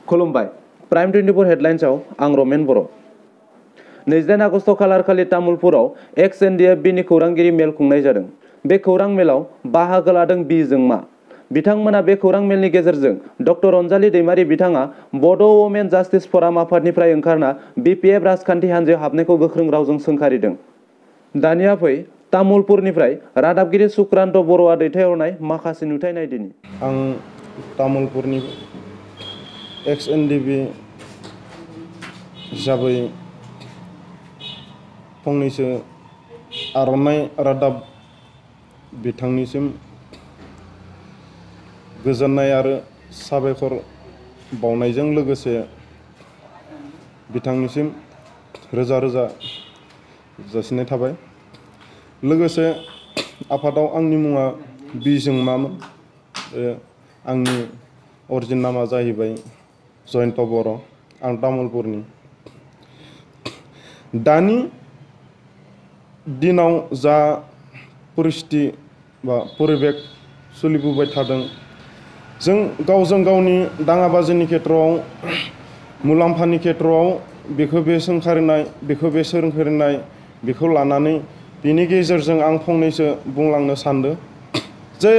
खुलुमबाय प्राइम 24 हेडलाइन्सआव आं रमेन बर'। 29 आगस्ट खालारखालि तामुलपुराव एक्स एनडिएफ बिनि खौरांगिरि मेल खुंनाय जादों। बे खौरां मेलाव बाहागो लादों बि जोंमा। बिथांमोना बे खौरां मेलनि गेजेरजों डक्टर अनजालि दैमारि बिथाङा बड' वमेन जास्टिस फराम आफादनिफ्राय ओंखारना बिपिएफ राजखान्थि हान्जायाव हाबनायखौ गोख्रों रावजों सोंखारिदों। दानिया फै तामुलपुरनिफ्राय रादाबगिरि सुक्रान्त बर'आ दैथायहरनाय माखासे नुथाय नायदिनि। आं तामुलपुरनि एक्स एनडिबि हिसाबै फंनैसो आर'नाइ रादाब बिथांनिसिम गोजोननाय आरो साबायखर बावनायजों लोगोसे बिथांनिसिम रोजा रोजा जासिनाय थाबाय। लोगोसे आफादाव आंनि मुङा बि जोंमामोन। आंनि अरिजिन नामा जाहैबाय जयन्त बर'। आं तामुलपुरनि। दानि दिनाव जा परिस्थिति बा परिबेक सोलिबोबाय थादों, जों गावजों गावनि दाङाबाजिनि खेथ्रआव, मुलाम्फानि खेथ्रआव बेखौ बे सोंखारिनाय, बेखौ बे सोंखारिनाय, बेखौ लानानै बिनि गेजेरजों आं फंनैसो बुंलांनो सानदों जे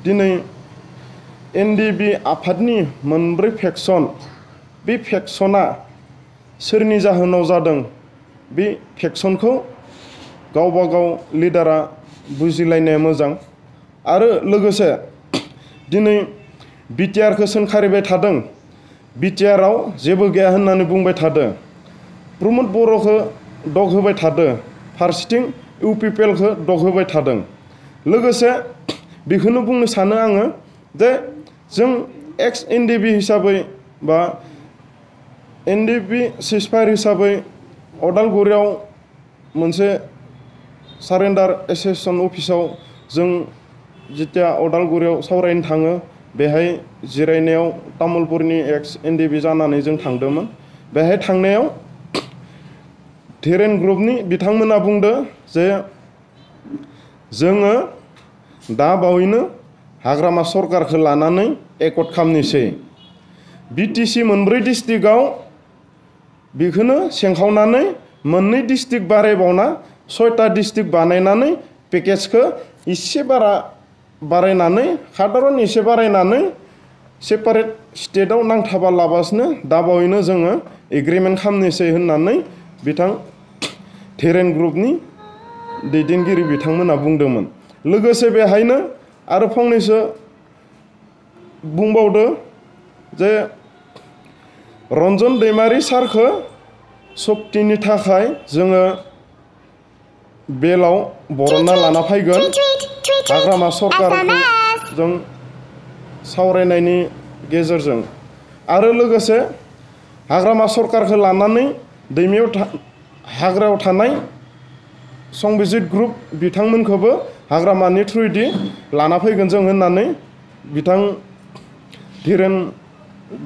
दिनै एनडिबि आफादनि मोनब्रै फेक्सन, बे फेक्सना सोरनि जाहोनाव जादों, बे फेक्सनखौ गावबा गाव लिडारा बुजिलायनाया मोजां। आरो लोगोसे दिनै बिटिआरखौ सोंखारिबाय थादों, बिटिआराव जेबो गैया होननानै बुंबाय थादों, प्रमद बर'खौ दग होबाय थादों, फारसेथिं इउपिपिएलखौ दग होबाय थादों। लोगोसे बेखौनो बुंनो सानो आङो जे जों एक्स एनडिबि हिसाबै बा एनडिबि सिजफायार हिसाबै अदालगुरियाव मोनसे सारेन्डार एसोसिएसन अफिसाव जों जेथिया अदालगुरियाव सावरायनो थाङो, बेहाय जिरायनायाव तामुलपुरनि एक्स एनडिबि जानानै जों थांदोंमोन। बेहाय थांनायाव धीरेन ग्रुपनि बिथांमोना बुंदो जे जोङो दा बावैनो हाग्रामा सरकारखौ लानानै एकर्ड खालामनोसै। बिटिसि मोनब्रै डिस्ट्रिक्टआव बेखौनो सेंखावनानै मोननै डिस्ट्रिक्ट बारायबावना 6टा डिस्ट्रिक्ट बानायनानै पेकेजखौ इसे बारायनानै साधारन एसे बारायनानै सेपारेट स्टेटआव नांथाबा लाबासिनो दा बावैनो जोङो एग्रिमेन्ट खालामनोसै होननानै बिथां धीरेन ग्रुपनि दैदेनगिरि बिथांमोना बुंदोंमोन। लोगोसे बेहायनो आरो फंनैसो बुंबावदो जे रन्जन दैमारि सारखौ सक्तिनि थाखाय जोङो बेलाव बरनना लाना फैगोन। हाग्रामा सरकारखौ जों सावरायनायनि गेजेरजों आरो लोगोसे हाग्रामा सरकारखौ लानानै हाग्रायाव थानाय संबिजित ग्रुप बिथांमोनखौबो हाग्रामानि थ्रुयैदि लाना फैगोन जों होननानै बिथां धीरेन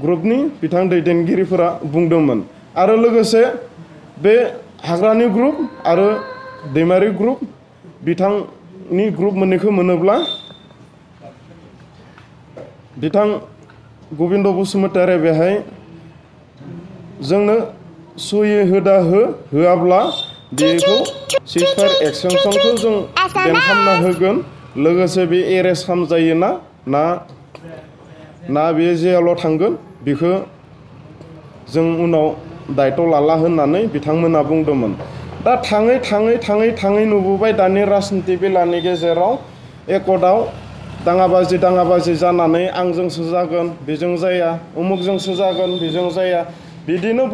ग्रुपनि बिथां दैदेनगिरिफोरा बुंदोंमोन। आरो लोगोसे बे हाग्रानि ग्रुप आरो दैमारि ग्रुप बिथांनि ग्रुप मोननैखौ मोनोब्ला बिथां गबिन्द बसुमतारी बेहाय जोंनो सहि होआब्ला बेखौ सिजफायार एक्सटेनसनखौ जों बेन खालामना होगोन। लोगोसे बे एरेस्ट खालामजायो ना बे जेलाव थांगोन, बेखौ जों उनाव दायथ' लाला होननानै बिथांमोना बुंदोंमोन। दा थाङै नुबोबाय दानि राजनिति बेलानि गेजेराव एकर्डआव दाङाबाजि जानानै आंजोंसो जागोन, बेजों जाया, उमुकजोंसो जागोन, बेजों जाया, बिदिनो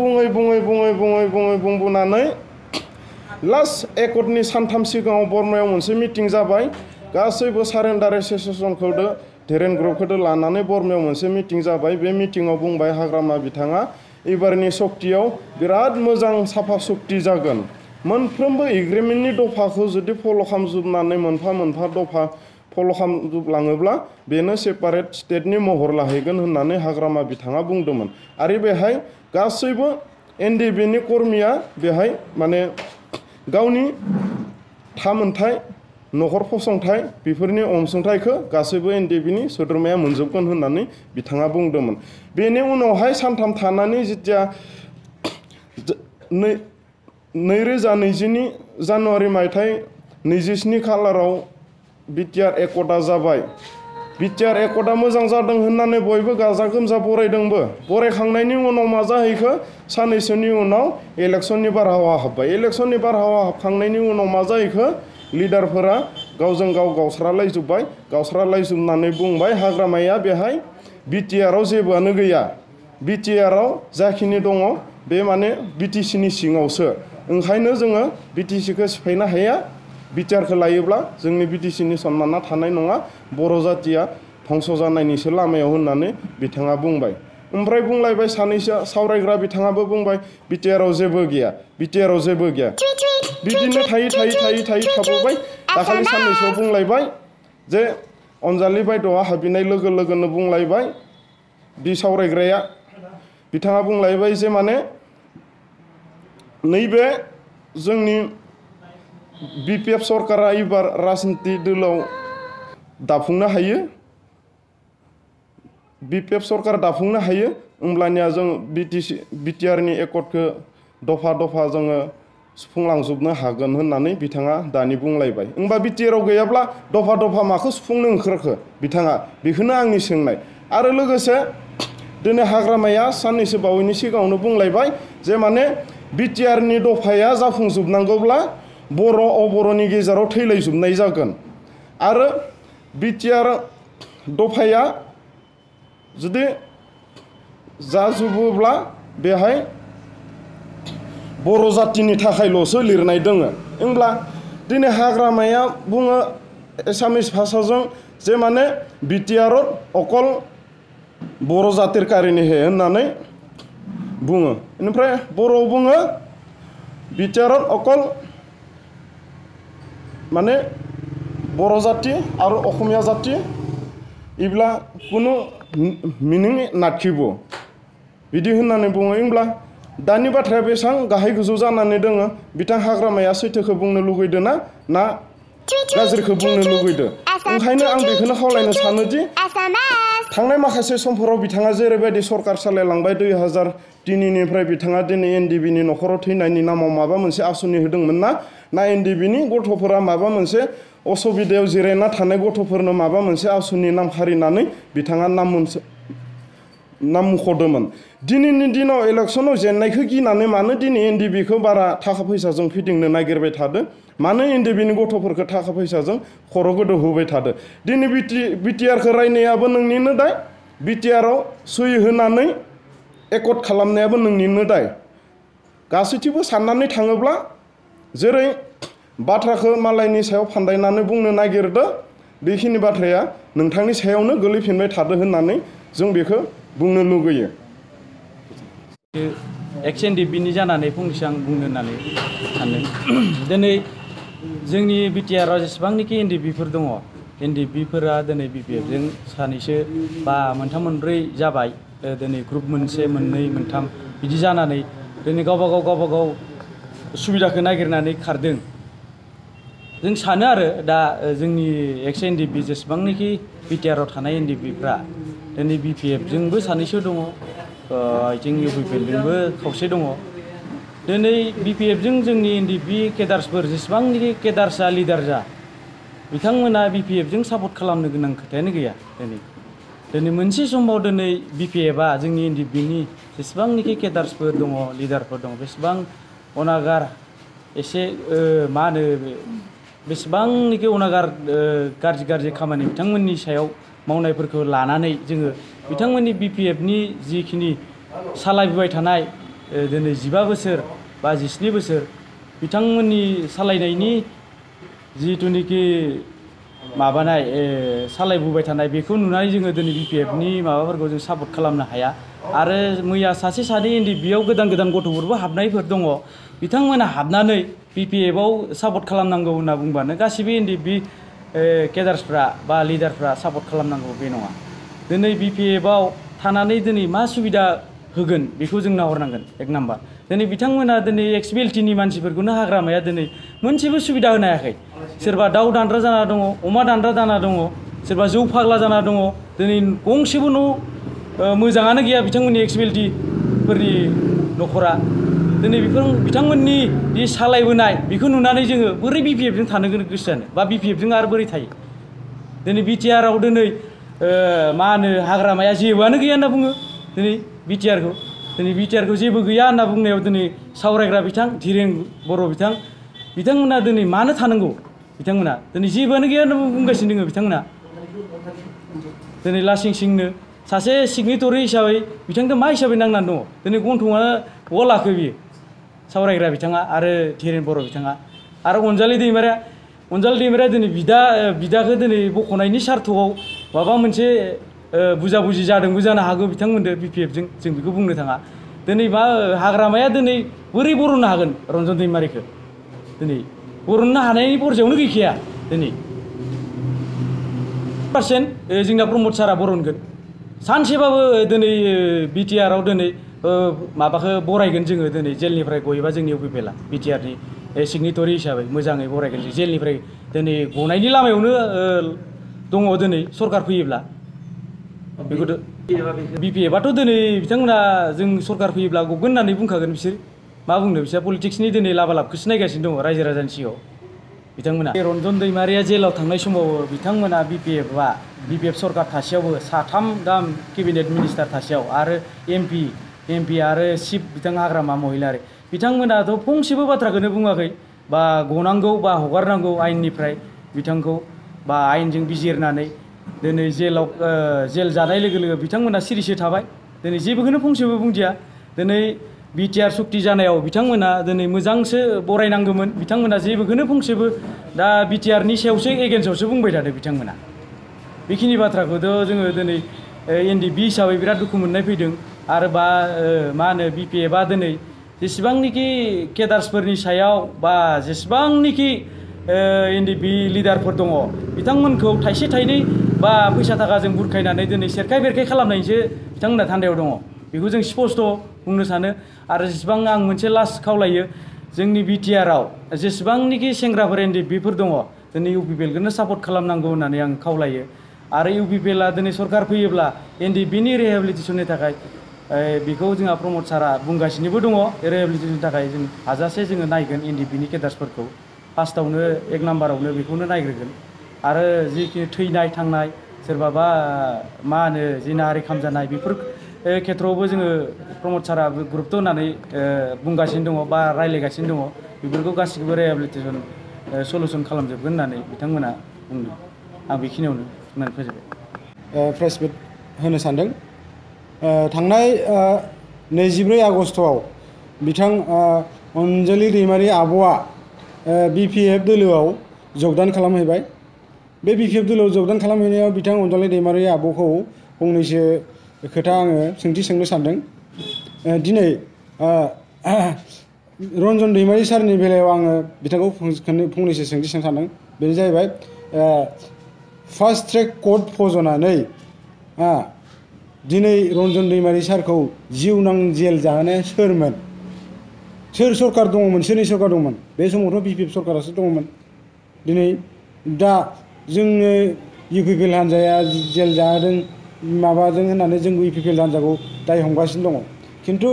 बुंबोनानै लास्ट एकर्डनि सानथाम सिगाङाव बरमायाव मोनसे मिटिं जाबाय। गासैबो सारेन्डार एसोसिएसनखौ धीरेन ग्रुपखौ लानानै बरमायाव मोनसे मिटिं जाबाय। बे मिटिङाव बुंबाय हाग्रामा बिथाङा एबारनि सक्तियाव बिराद मोजां साफा सक्ति जागोन। मोनफ्रोमबो एग्रिमेन्टनि दफाखौ जुदि फल' खालामजोबनानै मोनफा दफा फल' खालामजोबलाङोब्ला बेनो सेपारेट स्टेटनि महर लाहैगोन होननानै हाग्रामा बिथाङा बुंदोंमोन। आरो बेहाय गासैबो एनडिबिनि कर्मिया बेहाय माने गावनि थामोनथाय न'खर फसंथाइ बेफोरनि अनसुंथाइखौ गासैबो एनडिएफबि नि सोद्रोमाया मोनजोबगोन होननानै बिथाङा बुंदोंमोन। बेनि उनावहाय सानथाम थानानै जेथिया 2020 जानुवारि मायथाइ 27 खालाराव बिटिआर एकर्डआ जाबाय। बिटिआर एकर्डआ मोजां जादों होननानै बयबो गाजा गोमजा बरायदोंबो। बरायखांनायनि उनाव मा जाहैखो साननैसोनि उनाव इलेक्सननि बारहावा हाबबाय। इलेक्सननि बारहावा हाबखांनायनि उनाव मा जाहैखो लिडारफोरा गावजों गाव गावस्रालायजोब्बाय। गावस्रालायजोबनानै बुंबाय हाग्रामाया बेहाय बिटिआरआव जेबोआनो गैया। बिटिआरआव जाखिनि दङ बे माने बिटिसिनि सिङावसो। ओंखायनो जोङो बिटिसिखौ सिफायनो हाया। बिटिआरखौ लायोब्ला जोंनि बिटिसिनि सन्माना थानाय नङा। बर' जातिया धंस जानायनिसो लामायाव होननानै बिथाङा बुंबाय। ओमफ्राय बुंलायबाय सानैसो सावरायग्रा बिथाङाबो बुंबाय बिटिआरआव जेबो गैया। बिटिआरआव जेबो गैया। बिदिनो थायै थाबोबाय। दाखालि साननैसोआव बुंलायबाय जे अनजालि बायद'आ हाबिनाय लोगो लोगोनो बुंलायबाय बि सावरायग्राया बिथाङा बुंलायबाय जे माने नैबे जोंनि बिपिएफ सरकारा एबार राजनिति दोलाव दाफुंनो हायो। बिपिएफ सरकार दाफुंनो हायो होमब्लानिया जों बिटिआरनि एकर्डखौ दफा दफा जोङो सुफुंलांजोबनो हागोन होननानै बिथाङा दानि बुंलायबाय। होमबा बिटिआरआव गैयाब्ला दफा दफा माखौ सुफुंनो ओंखारखो बिथाङा बेखौनो आंनि सोंनाय। आरो लोगोसे दिनै हाग्रामाया साननैसो बावैनि सिगाङावनो बुंलायबाय जे माने बिटिआरनि दफाया जाफुंजोबनांगौब्ला बर' अबर'नि गेजेराव थैलायजोबनाय जागोन। आरो बिटिआर दफाया जुदि जाजोबोब्ला बेहाय बर' जातिनि थाखायल'सो लिरनाय दोङो। होमब्ला दिनै हाग्रामाया बुङो एसामिस भाषाजों जे माने बिटिआरआव अकल बर' जातिर कारिनि हे होननानै बुङो। बेनिफ्राय बर'आव बुङो बिटिआरआव अकल माने बर' जाति आरो असमिया जाति इब्ला कुनु मिनिं नाखिबो बिदि होननानै बुङो। होमब्ला दानि बाथ्राया बेसेबां गाहाय गोजौ जानानै दोङो बिथां हाग्रामाया सैथोखौ बुंनो लुगैदो ना गाज्रिखौ बुंनो लुगैदो। ओंखायनो आं बेखौनो खावलायनो सानोदि थांनाय माखासे समफोराव बिथाङा जेरैबायदि सरकार सालायलांबाय 2003निफ्राय बिथाङा दिनै एनडिएफबि न'खराव थैनायनि नामाव माबा मोनसे आसुनि होदोंमोन ना एनडिएफबि गथ'फोरा माबा मोनसे असुबिदायाव जिरायना थानाय गथ'फोरनो माबा मोनसे आसुनि नाम खारिनानै बिथाङा नाम मुख'दोंमोन। दिनैनि दिनाव इलेक्सनाव जेननायखौ गिनानै मानो दिनै एनडिएफबिखौ बारा थाखा फैसाजों फिदिंनो नागिरबाय थादो? मानो एनडिएफबिनि गथ'फोरखौ थाखा फैसाजों खर' गोदौ होबाय थादो? दिनै बिटिआरखौ रायनायाबो नोंनिनो दाय। बिटिआरआव सहि होनानै एकर्ड खालामनायाबो नोंनिनो दाय। गासैथिंबो साननानै थाङोब्ला जेरै बाथ्राखौ मालायनि सायाव फान्दायनानै बुंनो नागिरदो बेखिनि बाथ्राया नोंथांनि सायावनो गोलैफिनबाय थादो होननानै जों बेखौ बुंनो लुगैयो। एक्स एनडिएफबिनि जानानै फंनैसो आं बुंनो होननानै सानदों। दिनै जोंनि बिटिआरआव जेसेबांनाखि एनडिएफबिफोर दङ एनडिएफबिफोरा दिनै बिपिएफजों सानैसो बा मोनथाम मोनब्रै जाबाय। दिनै ग्रुप मोनसे मोननै मोनथाम बिदि जानानै दिनै गावबा गाव सुबिदाखौ नागिरनानै खारदों। जों सानो आरो दा जोंनि एक्स एनडिएफबि जेसेबांनाखि बिटिआरआव थानाय एनडिएफबिफ्रा दिनै बिपिएफजोंबो सानैसो दङ आथिं इउपिपिएलजोंबो खावसे दङ। दिनै बिपिएफजों जोंनि एनडिएफबि केडार्सफोर जेसेबांनाखि केडार जा लिडार जा बिथांमोना बिपिएफजों सापर्ट खालामनो गोनां खोथायानो गैया। दिनै मोनसे समाव दिनै बिपिएफआ जोंनि एनडिएफबिनि जेसेबांनाखि केडार्सफोर दङ लिडारफोर दङ बेसेबां अनागार एसे मा होनो बेसेबांनाखि अनागार गाज्रि खामानि बिथांमोननि सायाव मावनायफोरखौ लानानै जोङो बिथांमोननि बिपिएफनि जिखिनि सालायबोबाय थानाय दिनै 15 बोसोर बा 17 बोसोर बिथांमोननि सालायनायनि जिथुनिखि माबानाय सालायबोबाय थानाय बेखौ नुनानै जोङो दिनै बिपिएफनि माबाफोरखौ जों सापर्ट खालामनो हाया। आरो मैया सासे सानै एनडिएफबियाव गोदान गथ'फोरबो हाबनायफोर दङ। बिथांमोना हाबनानै बिपिएफआव सापर्ट खालामनांगौ होनना बुंबानो गासिबो एनडिएफबि केडार्सफ्रा बा लिडारफ्रा सापर्ट खालामनांगौ बे नङा। दिनै बिपिएफआव थानानै दिनै मा सुबिदा होगोन बेखौ जों नाहरनांगोन। 1 नाम्बार दिनै बिथांमोना दिनै एक्सबिलिटिनि मानसिफोरखौनो हाग्रामाया दिनै मोनसेबो सुबिदा होनो हायाखै सोरबा दाउ दानग्रा जाना दङ अमा दानग्रा जाना दङ सोरबा जौ फाग्ला जाना दङ दिनै गंसेबो न' मोजाङानो गैया बिथांमोननि एक्सबिलिटिफोरनि न'खरा दिनै बिथांमोननि बे सालायबोनाय बेखौ नुनानै जोङो बोरै बिपिएफजों थानो गोसो जानो बा बिपिएफजों आरो बोरै थायो दिनै बिटिआरआव दिनै मा होनो हाग्रामाया जेबोआनो गैया होनना बुङो दिनै बिटिआरखौ दिनै बिटिआरखौ जेबो गैया होनना बुंनायाव दिनै सावरायग्रा बिथां धीरेन बर' बिथांमोना दिनै मानो थानांगौ बिथांमोना दिनै जेबोआनो गैया होनना बुंगासिनो दङ बिथांमोना दिनै लासिं सिंनो सासे सिगनेटरि हिसाबै बिथांखौ मा हिसाबै नांनानै दङ दिनै गन्थङा बहा लाखो बियो सावरायग्रा बिथाङा आरो धीरेन बर' बिथाङा आरो अनजालि दैमारिया दिनै बिदाखौ दिनै बख'नायनि सार्थआव माबा मोनसे बुजाबुजि जादोंबो जानो हागौ बिथांमोनजों बिपिएफजों जों बेखौ बुंनो थाङा दिनै मा हाग्रामाया दिनै बोरै बरननो हागोन रन्जन दैमारिखौ दिनै बरननो हानायनि परजायावनो गैखाया दिनै 100% जोंना प्रमद सारा बरनगोन सानसेबाबो दिनै बिटिआरआव दिनै माबाखौ बरायगोन जोङो दिनै जेलनिफ्राय गयोबा जोंनि इउपिपिएलआ बिटिआरनि सिगनेटरि हिसाबै मोजाङै बरायगोन जों जेलनिफ्राय दिनै गनायनि लामायावनो दङ दिनै सरकार फैयोब्ला बेखौथ' बिपिएफआथ' दिनै बिथांमोना जों सरकार फैयोब्ला गगोन होननानै बुंखागोन बिसोर मा बुंनो बिसोर पलिटिक्सनि दिनै लाबालाबखौसो नायगासिनो दङ रायजो राजानि सिगाङाव बिथांमोना रन्जन दैमारिया जेलाव थांनाय समाव बिथांमोना बिपिएफ सरकार थासेयावबो 3 गाहाम केबिनेट मिनिस्टार थासेयाव आरो एमपि आरो चिफ बिथां हाग्रामा महिलारि बिथांमोनाथ' फंसेबो बाथ्राखौनो बुङाखै बा गनांगौ बा हगारनांगौ आयेननिफ्राय बिथांखौ बा आयेनजों बिजिरनानै दिनै जेल जानाय लोगो लोगो बिथांमोना सिरिसो थाबाय दिनै जेबोखौनो फंसेबो बुंदिया दिनै बिटिआर सुक्ति जानायाव बिथांमोना दिनै मोजांसो बरायनांगौमोन बिथांमोना जेबोखौनो फंसेबो दा बिटिआरनि सायावसो एगेन्स्टआवसो बुंबाय थादों बिथांमोना बेखिनि बाथ्राखौथ' जोङो दिनै एनडिबि हिसाबै बिराद दुखु मोननाय फैदों आरो मा होनो बिपिएफआ दिनै जेसेबांनिखि केडार्सफोरनि सायाव बा जेसेबांनिखि एनडिबि लिडारफोर दङ बिथांमोनखौ थाइसे थाइनै बा फैसा थाखाजों बुरखायनानै दिनै सेरखाय बेरखाय खालामनायसो बिथांमोना थान्दायाव दङ बेखौ जों स्पस्ट' बुंनो सानो आरो जेसेबां आं मोनसे लास्ट खावलायो जोंनि बिटिआरआव जेसेबांनिखि सेंग्राफोर एनडिबिफोर दङ दिनै इउपिपिएलखौनो सापर्ट खालामनांगौ होननानै आं खावलायो आरो इउपिपिएलआ दिनै सरकार फैयोब्ला एनडिबिनि रिहेबिलिटेसननि थाखाय बेखौ जोंहा प्रमद सारा बुंगासिनोबो दङ रिहेबिलिटेसननि थाखाय जों हाजासे जोङो नायगोन एनडिबिनि केडार्सफोरखौ फार्स्टआवनो 1 नाम्बारावनो बेखौनो नायग्रोगोन आरो जिखिनि थैनाय थांनाय सोरबाबा मा होनो जिनाहारि खामजानाय बेफोर खेथ्रआवबो जोङो प्रमद सारा गुरुत्व होनानै बुंगासिनो दङ बा रायज्लायगासिनो दङ बेफोरखौ गासिखौबो रिहेबिलिटेसन सलुसन खालामजोबगोन होननानै बिथांमोना बुंदों आं बेखिनियावनो बुंनानै फोजोबबाय प्रेस मिट होनो सानदों थांनाय 22 आगस्टआव बिथां अनजालि दैमारि आब'आ बिपिएफ दोलोआव जगदान खालामहैबाय बे बिपिएफ दोलोआव जगदान खालामहैनायाव बिथां अनजालि दैमारि आब'खौ फंनैसो खोथा आङो सोंथि सोंनो सानदों दिनै रन्जन दैमारि सारनि बेलायाव आङो बिथांखौ फंनैसो सोंथि सोंनो सानदों बेनो जाहैबाय फास्ट ट्रेक कर्ट फज'नानै दिनै रन्जन दैमारि सारखौ जिउनां जेल जाहोनाया सोरमोन सोर सरकार दङमोन सोरनि सरकार दंमोन बे समावथ' बिपिएफ सरकारासो दङमोन दिनै दा जोंनो इउपिपिएल हान्जाया जेल जाहोदों माबादों होननानै जों इउपिपिएल हान्जाखौ दाय हमगासिनो दङ खिन्थु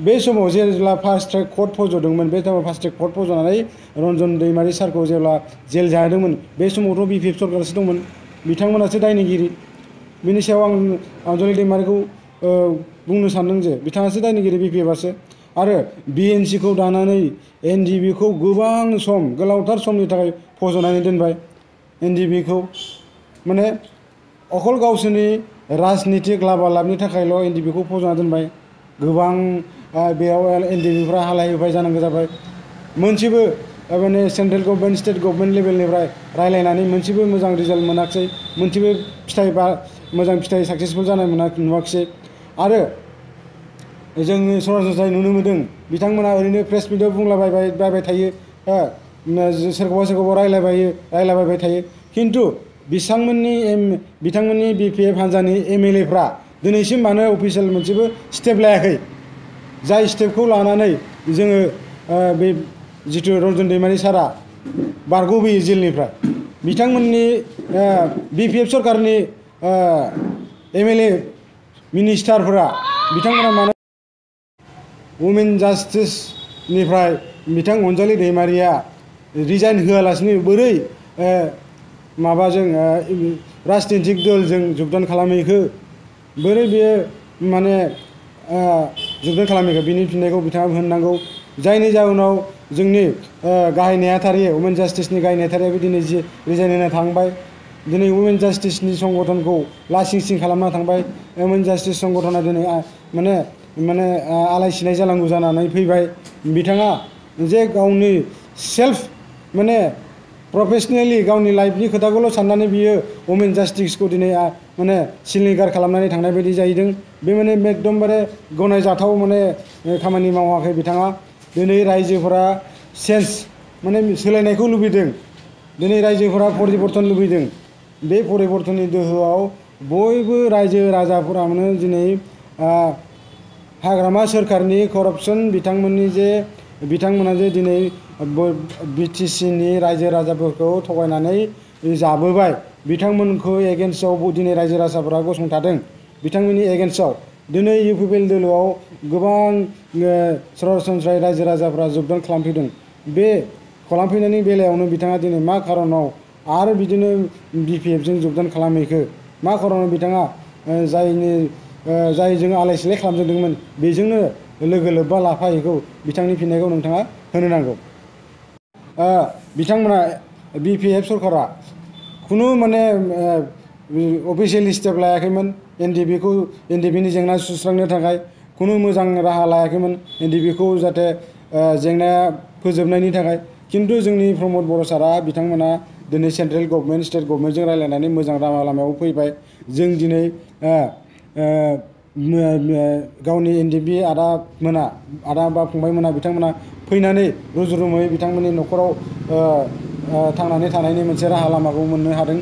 बे समाव जेब्ला फास्ट ट्रेक कर्ट फज'दोंमोन बे समाव फास्ट ट्रेक कर्ट फज'नानै रन्जन दैमारि सारखौ जेब्ला जेल जाहोदोंमोन बे समावथ' बिपिएफ सरकारासो दंमोन बिथांमोनासो दायनिगिरि बिनि सायाव आं अनजालि दैमारिखौ बुंनो सानदों जे बिथाङासो दायनिगिरि बिपिएफआसो आरो बिएनसिखौ दानानै एनडिबिखौ गोबां सम गोलावथार समनि थाखाय फज'नानै दोनबाय एनडिबिखौ माने अखल गावसोरनि राजनितिक लाबालाबनि थाखायल' एनडिबिखौ फज'ना दोनबाय गोबां बेयाव एनडिबिफ्रा हालाय हुफाय जानांगौ जाबाय मोनसेबो माने सेन्ट्रेल गभर्नमेन्ट स्टेट गभर्नमेन्ट लेभेलनिफ्राय रायलायनानै मोनसेबो मोजां रिजाल्ट मोनाखिसै मोनसेबो फिथाइ बा मोजां फिथाइ साक्सेसफुल जानाय नुवाखिसै आरो जोङो सरासनस्रायै नुनो मोनदों बिथांमोना ओरैनो प्रेस मिटआव बुंलाबायबाय थायो सोरखौबा रायलायबाय थायो खिन्थु बिथांमोननि बिपिएफ हान्जानि एमएलएफ्रा दिनैसिम मानो अफिसियेल मोनसेबो स्टेप लायाखै जाय स्टेपखौ लानानै जोङो बे जिथु रन्जन दैमारि सारा बारग'बोयो जेलनिफ्राय बिथांमोननि BPF सरकारनि MLA मिनिस्टारफोरा बिथांमोना मानो वुमेन जास्टिसनिफ्राय बिथां अनजालि दैमारिया रिजाइन होआलासिनो बोरै माबाजों राजनितिक दलजों जगदान खालामहैखो बोरै बेयो माने जगदान खालामहैखो बिनि फिननायखौ बिथाङा होननांगौ जायनि जाहोनाव जोंनि गाहाय नेहाथारि वुमेन जास्टिसनि गाहाय नेहाथारियाबो दिनै रिजाइन होना थांबाय दिनै वुमेन जास्टिसनि संगठनखौ लासिं सिं खालामना थांबाय वुमेन जास्टिस संगठना दिनै माने आलाय सिलाय जानांगौ जानानै फैबाय बिथाङा जे गावनि सेल्फ माने प्रफेसनेलि गावनि लाइफनि खोथाखौल' साननानै बियो वुमेन जास्टिसखौ दिनै माने सिलिंखार खालामनानै थांनाय बायदि जाहैदों बे माने एकदमबारे गनायजाथाव माने खामानि मावाखै बिथाङा दिनै रायजोफोरा चेन्ज माने सोलायनायखौ लुबैदों दिनै रायजोफोरा परिबर्तन लुबैदों बे परिबर्तननि दोहोआव बयबो रायजो राजाफोरानो दिनै हाग्रामा सोरखारनि करापसन बिथांमोना जे दिनै BTCनि रायजो राजाफोरखौ थगायनानै जाबोबाय बिथांमोनखौ एगेन्स्टआव दिनै रायजो राजाफोरा गसंथादों बिथांमोननि एगेन्स्टआव दिनै UPPL दोलोआव गोबां सरासनस्रायै रायजो राजाफोरा जगदान खालामफैदों बे खालामफैनायनि बेलायावनो बिथाङा दिनै मा खारनाव आरो बिदिनो BPFजों जगदान खालामहैखो मा खारनाव बिथाङा जायजों आलाय सिलाय खालामजोबदोंमोन बेजोंनो लोगो लोब्बा लाफाहैखौ बिथांनि फिननायखौ नोंथाङा होनो नांगौ बिथांमोना BPF सरकारा खुनु माने अफिसियेल स्टेप लायाखैमोन NDBनि जेंना सुस्रांनो थाखाय खुनु मोजां राहा लायाखैमोन NDBखौ जाहाथे जेंनाया फोजोबनायनि थाखाय खिन्थु जोंनि प्रमद बर' सारा बिथांमोना दिनै सेन्ट्रेल गभर्नमेन्ट स्टेट गभर्नमेन्टजों रायज्लायनानै मोजां लामायाव फैबाय जों दिनै गावनि NDB आदा बा फंबायमोना बिथांमोना फैनानै रुजु रुमुयै बिथांमोननि न'खराव थांनानै थानायनि मोनसे राहा लामाखौ मोननो हादों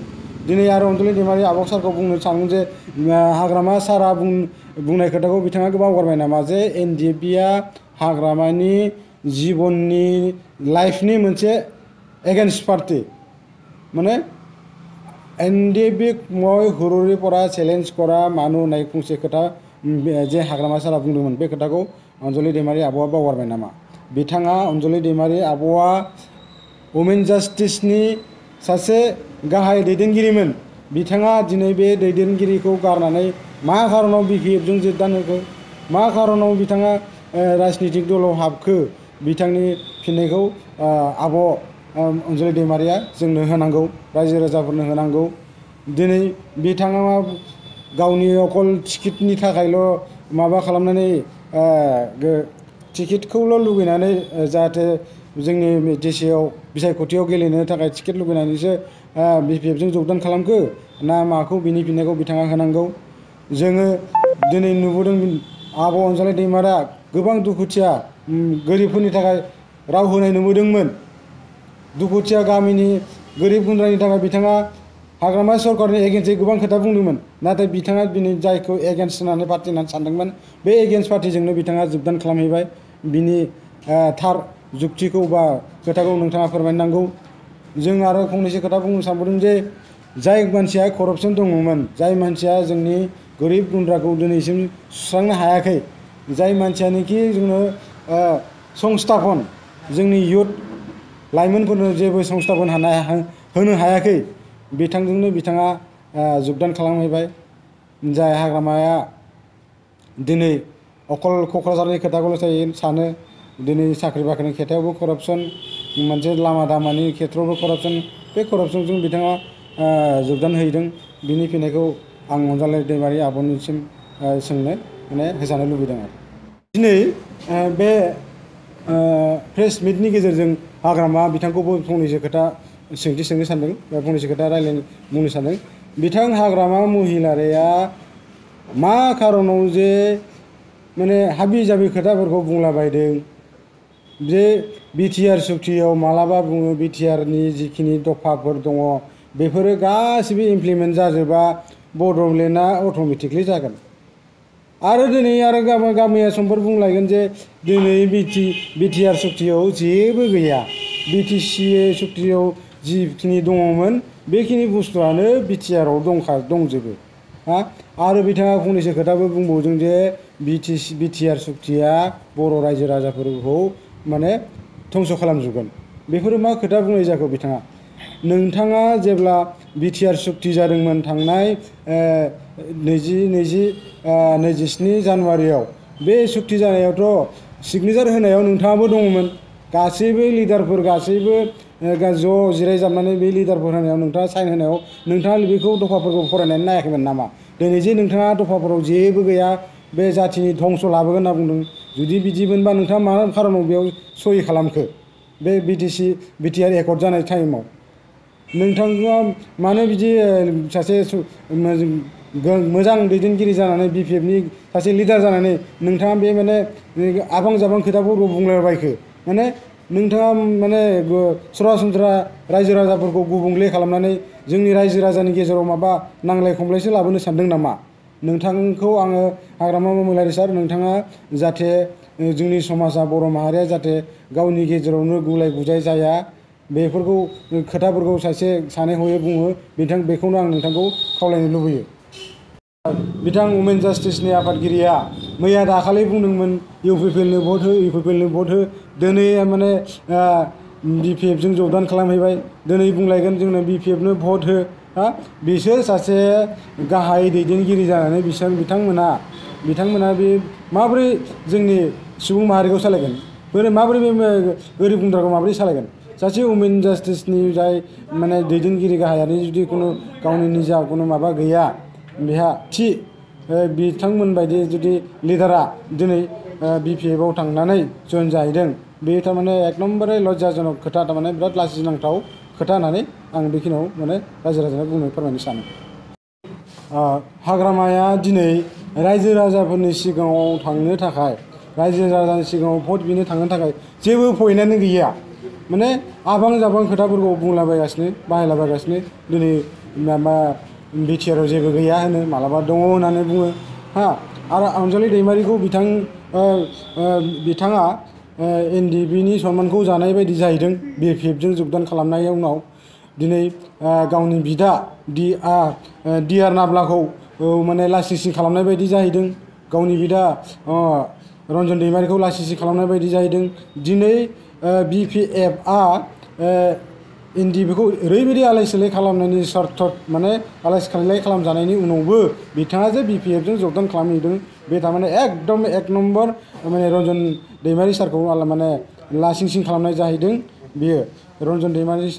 दिनै आरो अनजालि दैमारि आबक सारखौ बुंनो सानो जे हाग्रामा सारा बुंनाय खोथाखौ बिथाङा बावगारबाय नामा जे NDBआ हाग्रामानि जीबननि लाइफनि मोनसे एगेन्स्ट पार्टी মানে NDB মই হুৰুৰিৰ পৰা চেলেঞ্জ কৰা মানুহ নাই फंसे खोथा जे हाग्रामा सारा बुंदोंमोन बे खोथाखौ अनजालि दैमारि आब'आ बावगारबाय नामा बिथाङा अनजालि दैमारि आब'आ वुमेन जास्टिसनि सासे गाहाय दैदेनगिरिमोन बिथाङा दिनै बे दैदेनगिरिखौ गारनानै मा खारनाव BPFजों जगदान होखो मा खारनाव बिथाङा राजनितिक दलाव हाबखो बिथांनि फिननायखौ आब' अनजालि दैमारिया जोंनो होनांगौ रायजो राजाफोरनो होनांगौ दिनै बिथाङा गावनि अकल टिकेटनि थाखायल' माबा खालामनानै टिकेटखौल' लुबैनानै जाहाथे जोंनि DCआव बिसायख'थियाव गेलेनो थाखाय टिकेट लुबैनानैसो BPFजों जगदान खालामखो ना माखौ बिनि फिननायखौ बिथाङा होनांगौ जोङो दिनै नुबोदों आब' अनजालि दैमारिया गोबां दुखुथिया गोरिबफोरनि थाखाय राव होनाय नुबोदोंमोन दुखुथिया गामिनि गोरिब गुन्द्रानि थाखाय बिथाङा हाग्रामा सरकारनि एगेन्स्टै गोबां खोथा बुंदोंमोन नाथाय बिथाङा दिनै जायखौ एगेन्स्ट होननानै पार्टी होननानै सानदोंमोन बे एगेन्स्ट पार्टीजोंनो बिथाङा जगदान खालामहैबाय बिनि थार जुक्तिखौ बा खोथाखौ नोंथाङा फोरमायनांगौ जों आरो फंनैसो खोथा बुंनो सानबावदों जे जाय मानसिया करापसन दङमोन जाय मानसिया जोंनि गोरिब गुन्द्राखौ दिनैसिम सुस्रांनो हायाखै जाय मानसियानोखि जोंनो संस्थापन जोंनि युथ लाइमोनफोरनो जेबो संस्थापन होनो हायाखै बिथांजोंनो बिथाङा जगदान खालामहैबाय जाय हाग्रामाया दिनै अकल क'क्राझारनि खोथाखौल' सानो दिनै साख्रि बाख्रिनि खेथ्रआवबो करापसन मोनसे लामा दामानि खेथ्रआवबो करापसन बे करापसनजों बिथाङा जगदान हैदों बिनि फिननायखौ आं अनजालि दैमारि आब'निसिम सोंनो माने होजानो लुबैदों आरो दिनै बे प्रेस मिटनि गेजेरजों हाग्रामा बिथांखौबो फंनैसो खोथा सोंथि सोंनो सानदों बा फंनैसो खोथा बुंनो सानदों बिथां हाग्रामा महिलारिया मा खारनाव जे माने हाबि जाबि खोथाफोरखौ बुंलाबायदों जे BTR सुक्तियाव मालाबा बुङो BTRनि जिखिनि दफाफोर दङ बेफोरो गासिबो इमप्लिमेन्ट जाजोबा बड'लेण्डआ अट'मेटिकलि जागोन आरो दिनै आरो गामिया समफोर बुंलायगोन जे दिनै बिटिआर सुक्तियाव जेबो गैया बिटिसि सुक्तियाव जिखिनि दङमोन बेखिनि बुस्थुआनो बिटिआरआव दंजोबो हा आरो बिथाङा फंनैसो खोथाबो बुंबावदों जे बिटिआर सुक्तिया बर' रायजो राजाफोरखौ माने धंस' खालामजोबगोन बेफोरो मा खोथा बुंनाय जाखो बिथाङा नोंथाङा जेब्ला बिटिआर सुक्ति जादोंमोन थांनाय 27 जानुवारियाव बे सुक्ति जानायावथ' सिगनेसार होनायाव नोंथाङाबो दङमोन गासैबो लिडारफोर गासैबो ज' जिरायजाबनानै बे लिडारफोर होनायाव नोंथाङा साइन होनायाव नोंथाङा बेखौ दफाफोरखौ फरायनानै नायाखैमोन नामा दिनै जे नोंथाङा दफाफोराव जेबो गैया बे जाथिनि धंस' लाबोगोन होनना बुंदों जुदि बिदिमोनबा नोंथाङा मा खारनाव बेयाव सहि खालामखो बे बिटिआर एकर्ड जानाय टाइमाव नोंथाङा मानो बिदि सासे मोजां दैदेनगिरि जानानै बिपिएफनि सासे लिडार जानानै नोंथाङा बे माने आबां जाबां खोथाफोरखौ बुंलायबायखो माने नोंथाङा माने सरासनस्रा रायजो राजाफोरखौ गुबुंले खालामनानै जोंनि रायजो राजानि गेजेराव माबा नांलाय खमलायसो लाबोनो सानदों नामा नोंथांखौ आङो हाग्रामा महिलारि सार नोंथाङा जाहाथे जोंनि समाजा बर' माहारिया जाहाथे गावनि गेजेरावनो गुलाय गुजाय जाया बेफोरखौ खोथाफोरखौ सानै हयै बुङो बेखौनो आं नोंथांखौ खावलायनो लुबैयो बिथां वमेन जास्टिसनि आफादगिरिया मैया दाखालि बुंदोंमोन इउपिपिएलनो भट हो इउपिपिएलनो भट हो दिनै माने बिपिएफजों जगदान खालामहैबाय दिनै बुंलायगोन जोंनो बिपिएफनो भट हो हा बिसोर सासे गाहाय दैदेनगिरि जानानै बिथांमोना बे माबोरै जोंनि सुबुं माहारिखौ सालायगोन माबोरै बे गोरिब गुन्द्राखौ माबोरै सालायगोन सासे वमेन जास्टिसनि जाय माने दैदेनगिरि गाहायारि जुदि खुनु गावनि निजा खुनु माबा गैया बेहा थि बिथांमोन बायदि जुदि लिडारा दिनै बिपिएफआव थांनानै जइन जाहैदों बे थारमाने एक नम्बरे लज्जाजनक खोथा थारमाने बिराद लाजिनांथाव खोथा होननानै आं बेखिनियाव माने रायजो राजानो फोरमायनो सानो हाग्रामाया दिनै रायजो राजाफोरनि सिगाङाव थांनो थाखाय रायजो राजानि सिगाङाव भट बिनो थांनो थाखाय जेबो पइन्टआनो गैया माने आबां जाबां खोथाफोरखौ बुंलाबायगासिनो बाहायलाबायगासिनो दिनै माबा बिटिआरआव जेबो गैया होनो मालाबा दङ होननानै बुङो हा आरो अनजालि दैमारिखौ बिथाङा एनडिएफबिनि सनमानखौ जानाय बायदि जाहैदों बिपिएफजों जगदान खालामनायनि उनाव दिनै गावनि बिदा डिआर नाब्लाखौ माने लासिसि खालामनाय बायदि जाहैदों गावनि बिदा रन्जन दैमारिखौ लासिसि खालामनाय बायदि जाहैदों दिनै बिपिएफआ एनडिएफबिखौ ओरैबायदि आलाय सिलाय खालामनायनि सर्ट माने आलाय सिलाय खालामजानायनि उनावबो बिथाङा जे बिपिएफजों जगदान खालामहैदों बे थारमाने एकदम एक नम्बर माने रन्जन दैमारि सारखौ माने लासिंसिं खालामनाय जाहैदों बियो रन्जन दैमारि